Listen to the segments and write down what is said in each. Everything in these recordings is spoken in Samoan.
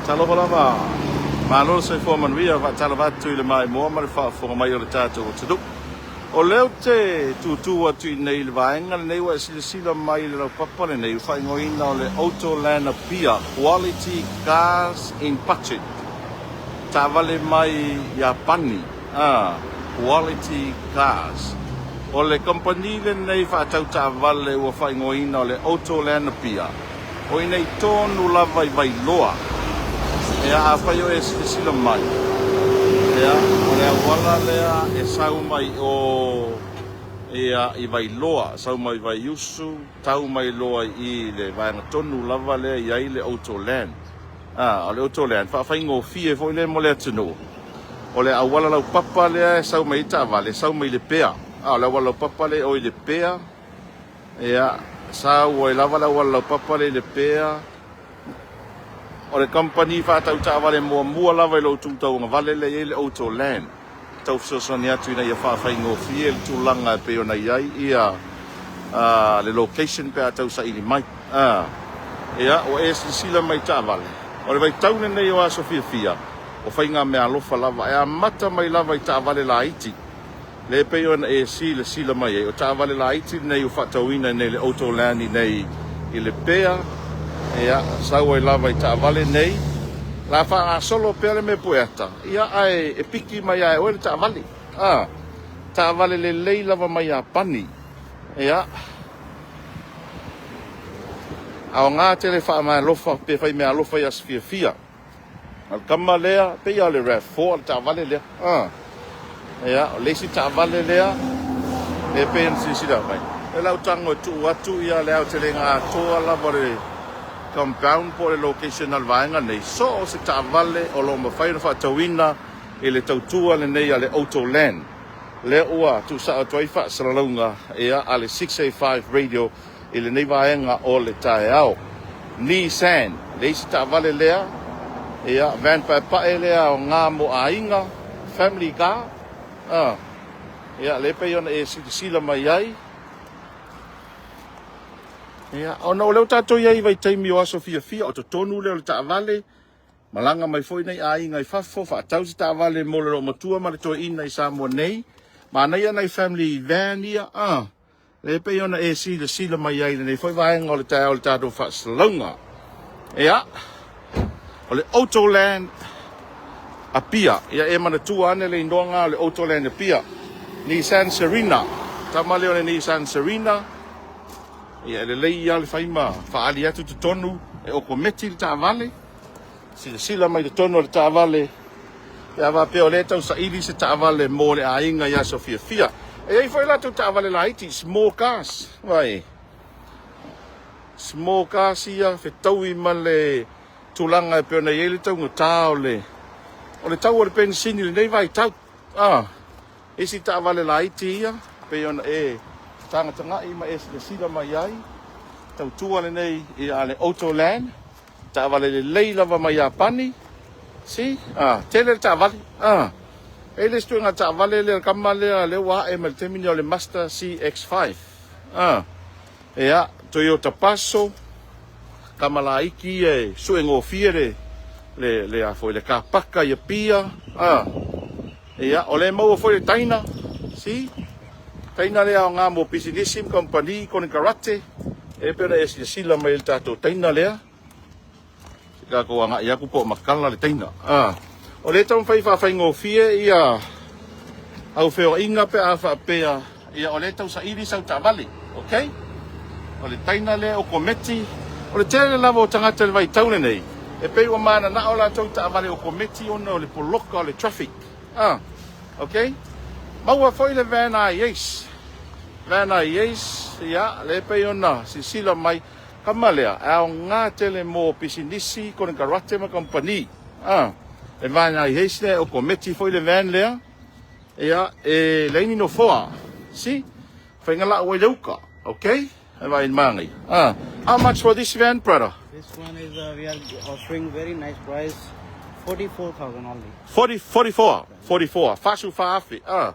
Talofa lava, malo le soifua manuia, faatalofa atu i le maimoa ma le faafofoga mai o le tatou atunuu. O lea ou te tutu atu i nei i le vaega lenei ua e silasila mai i le laupapa lenei ua faaigoaina o le Autoland Apia Quality Cars in Budget. Taavale mai Iapani, Quality Cars. O le kamupani lenei faatau taavale ua faaigoaina o le Autoland Apia. O i inei tonu lava i Vailoa. Ia, afai o e silasila mai, ia, o le auala lea e sau mai o ia, i Vailoa, sau mai Vaiusu, tau mai loa i le vaega tonu lava lea e i ai le Autoland. Ah, o le Autoland, faafaigofie foi lea mo le atunuu. O le auala laupapa lea e sau mai ai taavale, sau mai Lepea. Ah, o le auala laupapa lea e o i Lepea, Ia, sau ai lava le auala laupapa lea i Lepea. O le kamupani faatau taavale muamua lava i lou tu tauagavale lea e i ai le Autoland. Tau fesoasoani atu ina ia faafaigofie le tulaga e pei ona i ai ia le location pe a tau saili mai. Ia, ua e silasila mai i taavale. O le vaitau lenei o aso fiafia, o faiga meaalofa lava. E amata mai lava i taavale laiti. Lea e pei ona e silasila mai ai, o taavale laiti nei ua faatauina nei le Autoland i nei i Lepea, ia, sau ai lava i taavale nei, la faagasolo pea le mea pueata, ia, ae e piki mai lava e oe le taavale, a, taavale lelei lava mai Iapani, ia, aoga tele faameaalofa pe fai meaalofa i aso fiafia. O le tama lea, pei lava o le RAV4 le taavale lea. Ah. Ia, o le isi taavale lea, e pei ona silasila mai. E lau tago e tuu atu ia le aotelega atoa lava o le compound po o le location a le vaega nei. So o se taavale o lo o mafai ona faatauina i le tautua lenei a le Autoland. Lea ua tuusao atu ai faasalalauga ia a le 685 Radio i lenei vaega o le taeao. Nissan, le isi taavale lea, ia, van paepae lea aoga mo aiga, family car, ia, lea pei ona e silasila mai ai. Ia, ona o lea ua tatou i ai i vaitaimi o aso fiafia, o totonu lea o le taavale, malaga mai foi nei aiga i fafo, faatau se taavale mo le loomatua ma le toeaina i Samoa nei. Manaia nai family van ia, E pei ona e silasila mai ai i lenei foi vaega o le taeao i le tatou faasalalauga. Ia, o le Autoland Apia. Ia e manatua ane le igoa o le Autoland Apia. Nissan Serena. Tama lea o le Nissan Serena. Ia, e lelei lava le fai ma faaali atu totonu e okometi le taavale. Silasila mai totonu o le taavale pe a faapea o lea e tau saili se taavale mo le aiga i aso fiafia. E i ai foi latou taavale laiti, small cars, vai. Small cars ia fetaui ma le tulaga e pei ona i ai le taugata o le o le tau o le penisini i lenei vaitau. Ah, isi taavale laiti ia pei ona e tagatagai ma e silasila mai ai, tautua lenei ia le Autoland. Taavale lelei lava mai Iapani. Si, ah, tele le taavale. Ah. E le isi ituaiga taavale lea, le kama lea, lea ua ae mai le taimi lenei o le Mazda CX-5. Ah. Ia, Toyota Passo, kama laiti ia e sue gofie le, le, le, a foi, le kapaka i Apia. Ah. Ia, o lea e maua foi le taina. Si, taina lea aoga mo pisinisi ma kamupani, konekarate. E pei ona e silasila mai i le tatou taina lea. Se tatou agai atu po o matala le taina. Ah. O lea e taumafai e faafaigofie ia au feoaiga pe a faapea ia o lea e tau saili sau taavale. Okay? O le taina lea o kometi. O le tele lava o tagata i le vaitau lenei, e pei ua mananao latou i taavale o kometi ona o le poloka o le traffic. Ah. Okay? Maua foi le van Hiace. Van Hiace, ia, lea e pei ona silasila mai, kama lea, e aoga tele mo pisinisi, konekarate ma kamupani. Ah, le van Hiace lea, o kometi foi le van lea, ia, e leai ni nofoa. Si, faiga lau ai le uka, okay? E vai manaia. Ah, how much for this van, brother? This one is we are offering very nice price, 44,000 only. 40, 44, 44, fasu faafi. Ah,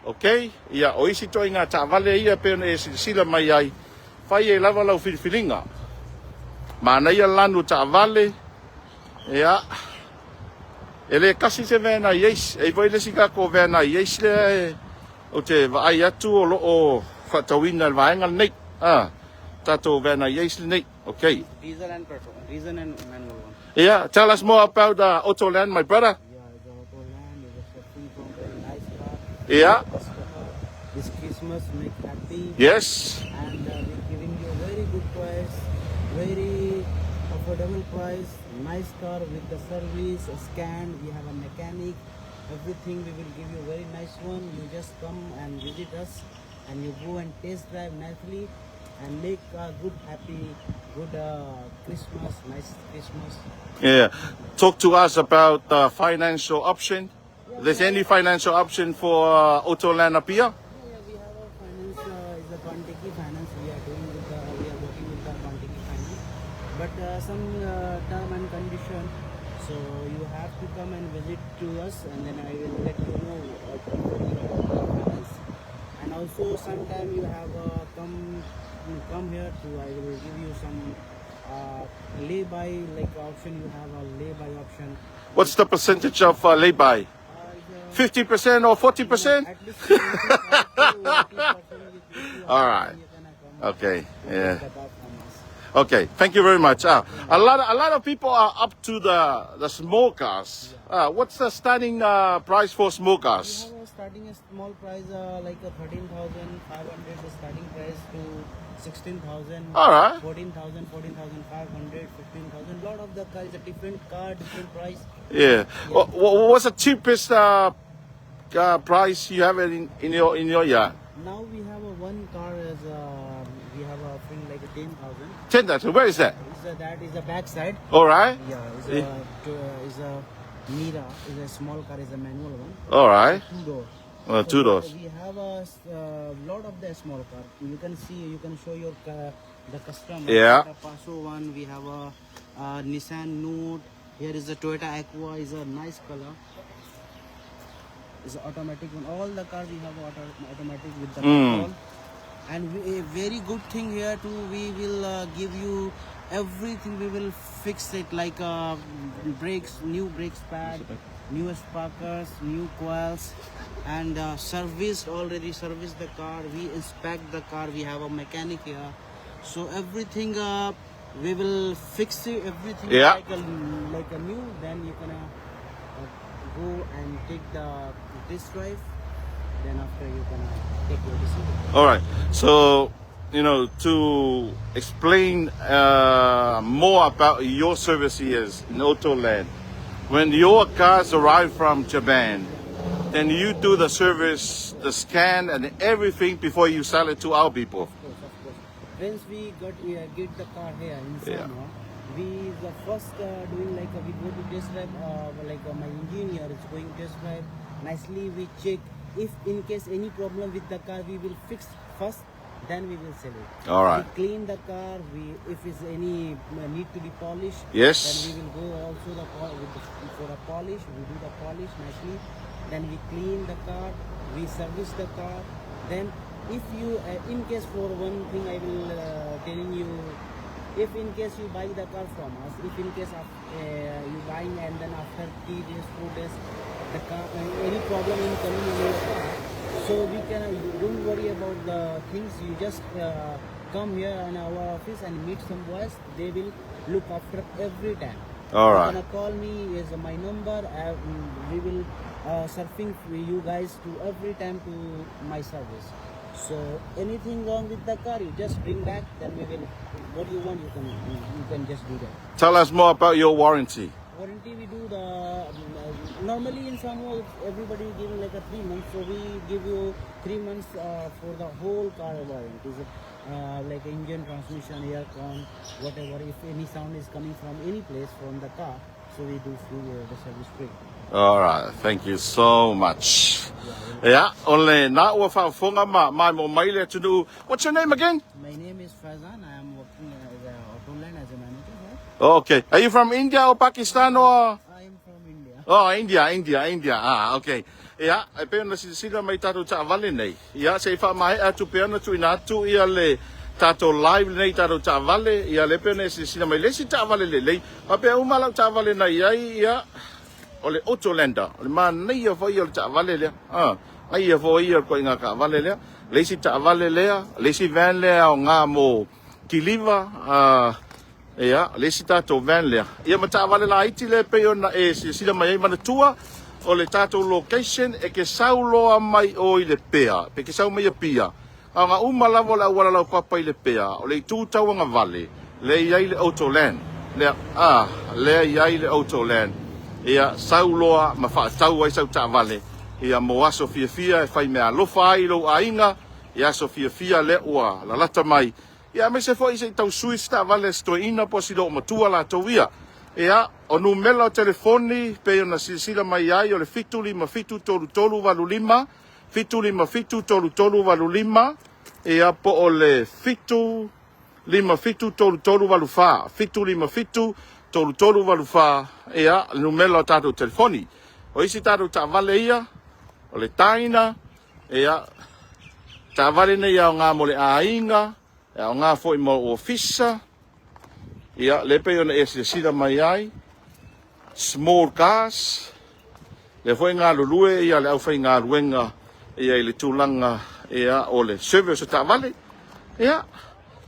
okay? Ia, o isi ituaiga taavale ia pei ona e silasila mai ai, fai ai lava lau filifiliga. Manaia lanu taavale, Ia, e le tasi se van Hiace, e i ai foi le isi tatou van Hiace lea e, ou te vaai atu o lo o faatauina i le vaega lenei. Ah, tatou van Hiace lenei. Okay. Diesel and petrol, diesel and manual one. Yeah, tell us more about Autoland, my brother. Yeah, the Autoland is a suffering from very nice car. Customer, this Christmas make happy. And we're giving you very good price, very affordable price, nice car with the service, scan. We have a mechanic, everything. We will give you very nice one. You just come and visit us, and you go and test drive nicely, and make a good happy, good Christmas, nice Christmas. Yeah. Talk to us about the financial option. There's any financial option for Autoland Apia? Yeah, we have a finance, is a Kontiki finance. We are doing with the, we are working with the Kontiki finance, but some term and condition. So you have to come and visit to us, and then I will let you know about the finance. And also, sometime you have come here to I will give you some lay by like option. You have a lay by option. What's the percentage of lay-by? 50% or 40%? At least 75 to 80% if you All have right. time, you can come Okay. to Yeah. take the car from us. Okay. Thank you very much. A lot of people are up to the small cars. What's the starting price for small We cars? have a starting a small price like a 13,500 the starting price to 16,000. All right. 14,000, 14,500, 15,000. Lot of the cars, a different car, different price. Yeah. What's the cheapest price you have in your yard? Now we have a one car as a, we have a offering like a 10,000. 10,000. Where is that? Is a, that is the back side. All right. Yeah, is Yeah. a is a Mira, is a small car, is a manual one. All right. Two door. Two So doors. We have a lot of the small car. You can see, you can show your car, the customer. The Paso one. We have a Nissan Note. Here is a Toyota Aqua. Is a nice color. Is automatic one. All the car we have automatic with the petrol. And we, a very good thing here too. We will give you everything. We will fix it like brakes, new brakes pad, new sparkers, new coils, and serviced already. Serviced the car. We inspect the car. We have a mechanic here, so everything we will fix it. Everything like a new. Then you can go and take the test drive. Then after you can take your decision. All right. So, to explain more about your service here in Autoland, when your cars arrive from Japan, then you do the service, the scan, and everything before you sell it to our people. Of course, of course. Once we got get the car here in Samoa, we the first doing like we go to test drive. Like my engineer is going test drive. Nicely we check if in case any problem with the car, we will fix first. Then we will sell it. All right. We clean the car. We if is any need to be polished. Then we will go also the with the, for a polish. We do the polish nicely. Then we clean the car. We service the car. Then if you in case for one thing I will telling you, if in case you buy the car from us, if in case of, you buying and then after 3 days, 4 days, the car any problem in coming in your car, so we can you don't worry about the things. You just come here in our office and meet some boys. They will look after every time. All You right. gonna call me is my number. We will surfing for you guys to every time to my service. So anything wrong with the car, you just bring back. Then we will. What you want, you can just do that. Tell us more about your warranty. Warranty we do the normally in Samoa everybody giving like a 3 months, so we give you 3 months for the whole car warranty. Like engine, transmission, aircon, whatever. If any sound is coming from any place from the car, so we do free the service free. All right. Thank you so much. Yeah. O lena ua faafofoga ma mai mo mai le atunuu. What's your name again? My name is Faizan. I am working as a Autoland as a manager here. Okay. Are you from India or Pakistan or? I am from India. Oh, India, India, India. Ah, okay. Ia, e pei ona silasila mai tatou taavale nei. Ia, se i faamaea atu pea ona tuuina atu ia le tatou live lenei i tatou taavale, ia lea pei ona e silasila mai i le isi taavale lelei. Faapea uma lau taavale na i ai, ia, o le Autolander, o le manaia foi ia o le taavale lea. Ah, aia foi ia o le ituaiga taavale lea. Le isi taavale lea, le isi van lea e aoga mo kiliva, ah, ia, le isi tatou van lea. Ia ma taavale laiti lea e pei ona e silasila mai ai. Manatua, o le tatou location e ke sau loa mai o i Lepea, pe ke sau mai Apia. Aoga uma lava o le auala laupapa i Lepea, o le itu tauagavale, lea e i ai le Autoland. Lea, ah, lea e i ai le Autoland. Ia, sau loa ma faatau ai sau taavale, ia mo aso fiafia e fai meaalofa ai i lou aiga, i aso fiafia lea ua lalata mai. Ia, aemaise foi se i tau sui se taavale a si toeaina po o si loomatua latou ia. Ia, o numera o telefoni pei ona silasila mai ai o le 7573385, 7573385, ia po o le 7573384, 7573384, ia, le numera o tatou telefoni. O isi tatou taavale ia, o le Dyna, ia, taavale nei e aoga mo le aiga, e aoga foi mo ofisa, ia, lea pei ona e silasila mai ai, small cars, lea foi e galulue ia le aufaigaluega ia i le tulaga ia o le service o taavale. Ia,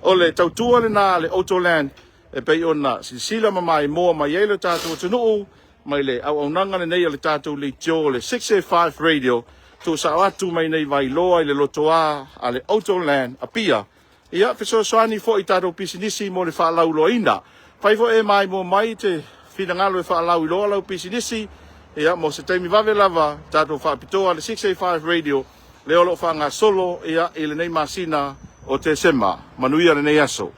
o le tautua lena a le Autoland e pei ona silasila ma maimoa mai ai le tatou atunuu mai le auaunaga lenei a le tatou leitio o le 685 Radio, tuusao atu mai nei Vailoa i le lotoa a le Autoland Apia. Ia, fesoasoani foi i tatou pisinisi mo le faalauiloaina. Fai foi e maimoa mai te finagalo e faalauiloa lau pisinisi, ia, mo se taimi vave lava, tatou faapitoa le 685 Radio, lea o lo o faagasolo, ia, i lenei masina o Tesema. Manuia lenei aso.